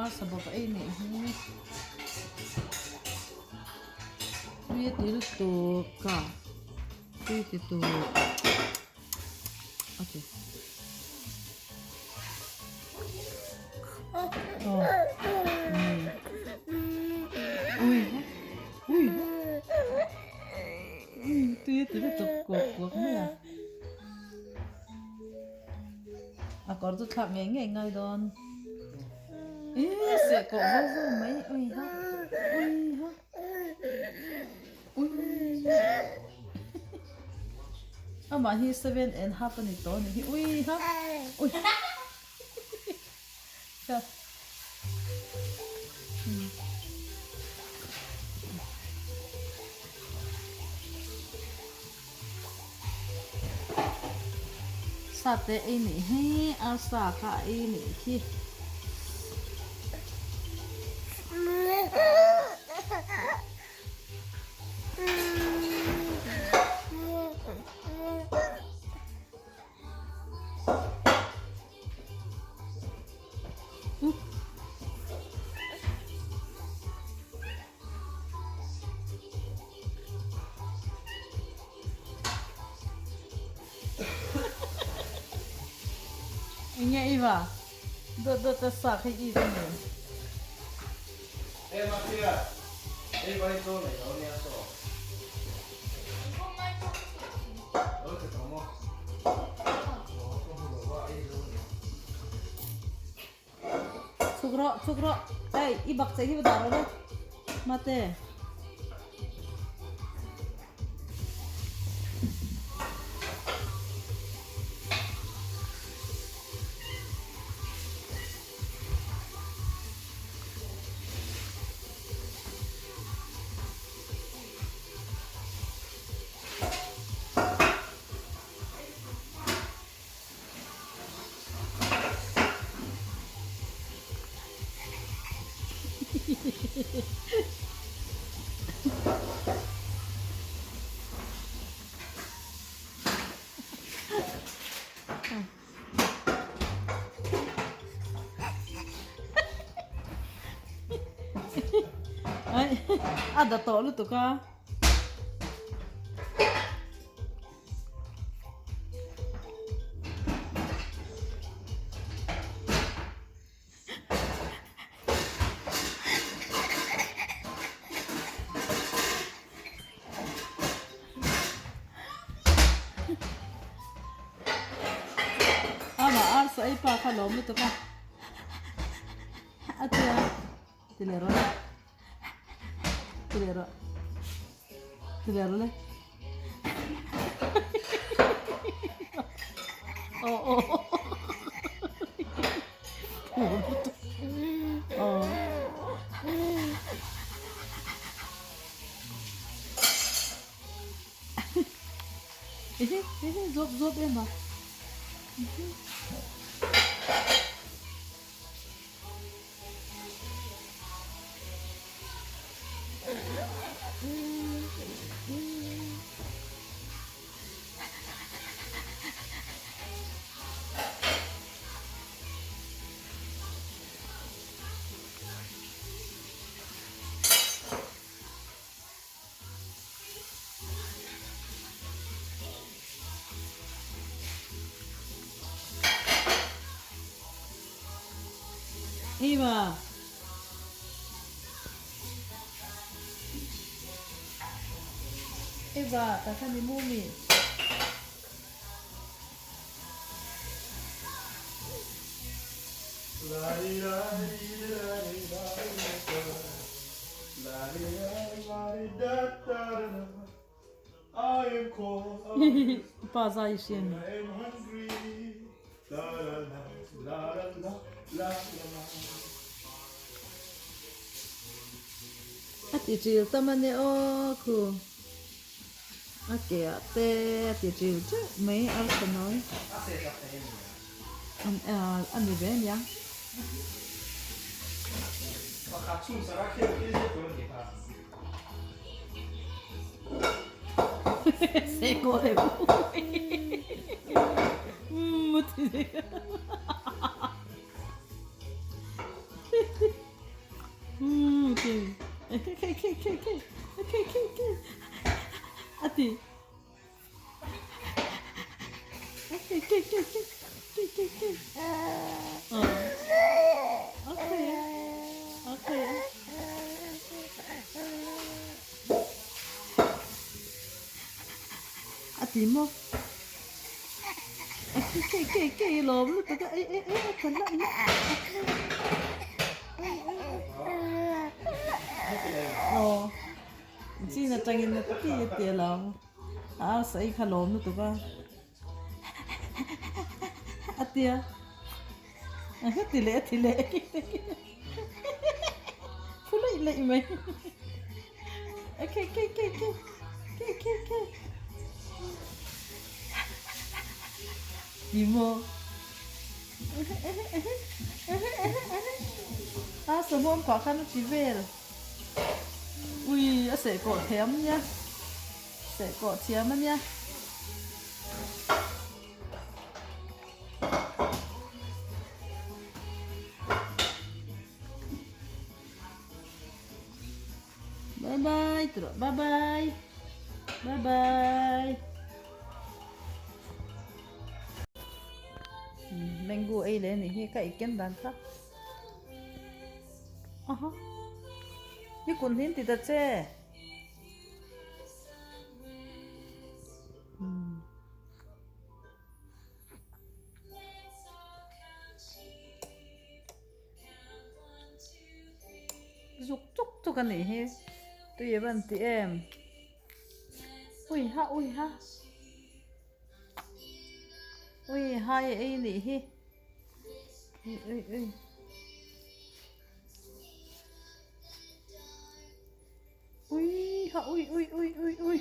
Arsa bawk a ei nih hi. Tui a ti lutuk a, tui ti tur a ti. Aw ui ui ui tui a ti lutuk kuak kuak mai a. A kawr chu thlak ngei ngei ngai dawn. Ih seh kawh vo vo mai ui ha ui ha ui amah hi 7.5 a ni tawh a ni hi ui ha ui Sa te ei nih hi arsa kha a ei nih khi. Enge i va? Dawt dawt a sa kha i it a ni. Hey Mafia, ei vai chaw nei lo nia saw. Lo che tawh maw? Aw ka hmu lo va ei zo nia. Chhuk rawh, chhuk rawh. Hey, i bak che hi va dah rawh le. Mate. A da tawh lutuk a. Amah arsa ei pa kha lawm lutuk a a tia ti leh rawh le ti leh rawh ti leh rawh le aw aw aw Zawp zawp em a. Eva. Eva, ta khan i mu mi. Pa zai hria ni. A ti ṭil tam a nia aw khu. A ke ah te a ti ṭil ṭeuh mai arsa nawi a ni ve ania. Kei kei kei kei kei kei kei a khawi a a khawi a a ti maw a kei kei kei kei lawm lutuk a ei ei ei a tla hlauh aw chin atangin a ti a ti a lo a arsa ei kha lawm lutuk a. A tia a ti leh a ti leh phu laih laih mai a khe khe khe khe khe khe khe ni maw a sahawm pah khan a ti vel ui a seh kawh thiam nia. Seh kawh thiam a nia. Bye bye tiro bye bye bye bye mango ei leh anih hi ka ei ken dan kha aha i kun hin ti ta che. Zuk tuk tuk a nih hi tui a van ti em ui ha ui ha ui hai a ei nih hi ui ui ui. Ui ha ui ui ui ui ui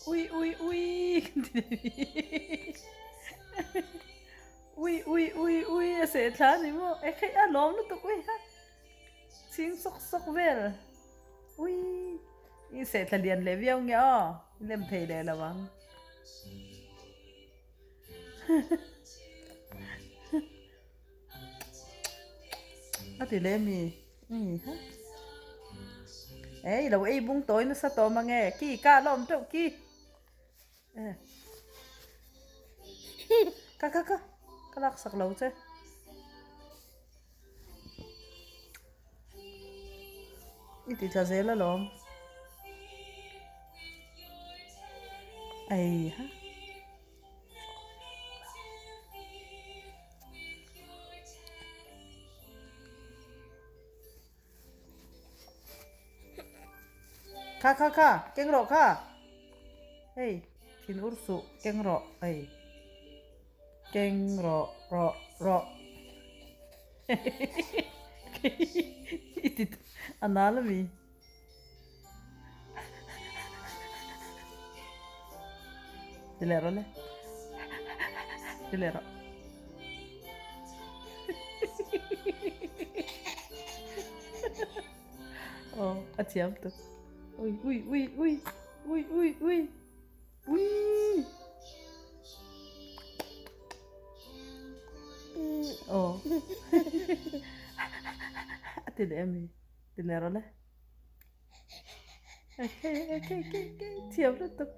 ui ui ui ui ui ui ui a seh thla a ni maw e kheih a lawm lutuk ui ha chhing sawk sawk vel ui i seh thla lian leh viau nge aw i lem thei leh lo ang. A ti leh mi ha ei lo ei bung tawi nasa tawh mang e ki ka la awm teuh ki e ka ka ka ka lak sak lo che i ti tla zel alawm ei ha. Kha kha kha keng rawh kha hei thin ur suh keng rawh hei keng rawh rawh rawh i ti a nal ami. Ti leh rawh le. Ti leh rawh. Aw, a thiam tuk. Ui, ui, ui, ui, ui, ui, ui, ui. Aw. A ti leh ami. Ti leh rawh le. Thiam lutuk.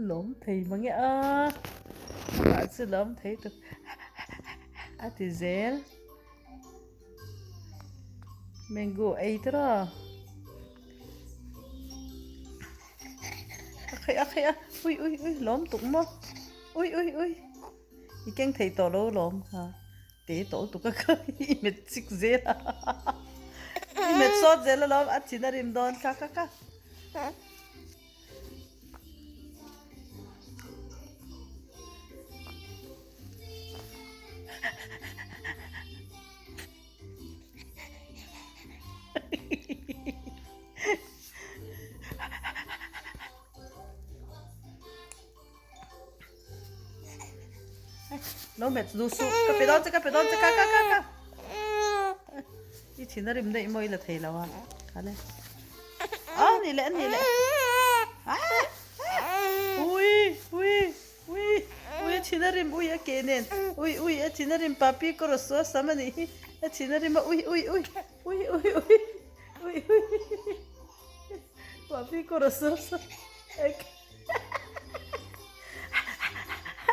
Lawm thei mang e a amah chu lawm thei tuk a ti zel mango ei tawh a khaih a khaih a ui ui ui lawm tuk maw ui ui ui i keng thei tawh lo lawm ha. Te tawh lutuk a kha i met chik zel a i met sawt zel alawm a thin a rim dawn kha kha kha. Lo met duh suh ka pe dawn che ka pe dawn che ka ka ka ka i thin a rim daih maw i la thei lo a khale a ni leh ani leh ui ui ui ui a thin a rim ui a ke nen ui ui a thin a rim papi ka raw saw sam a nih hi a thin a rim a ui ui ui ui ui ui ui ui papi ka raw saw sam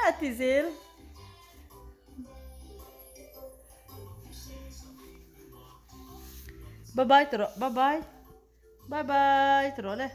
A ti zel. Bye bye tawh rawh bye bye. Bye bye tawh rawh le.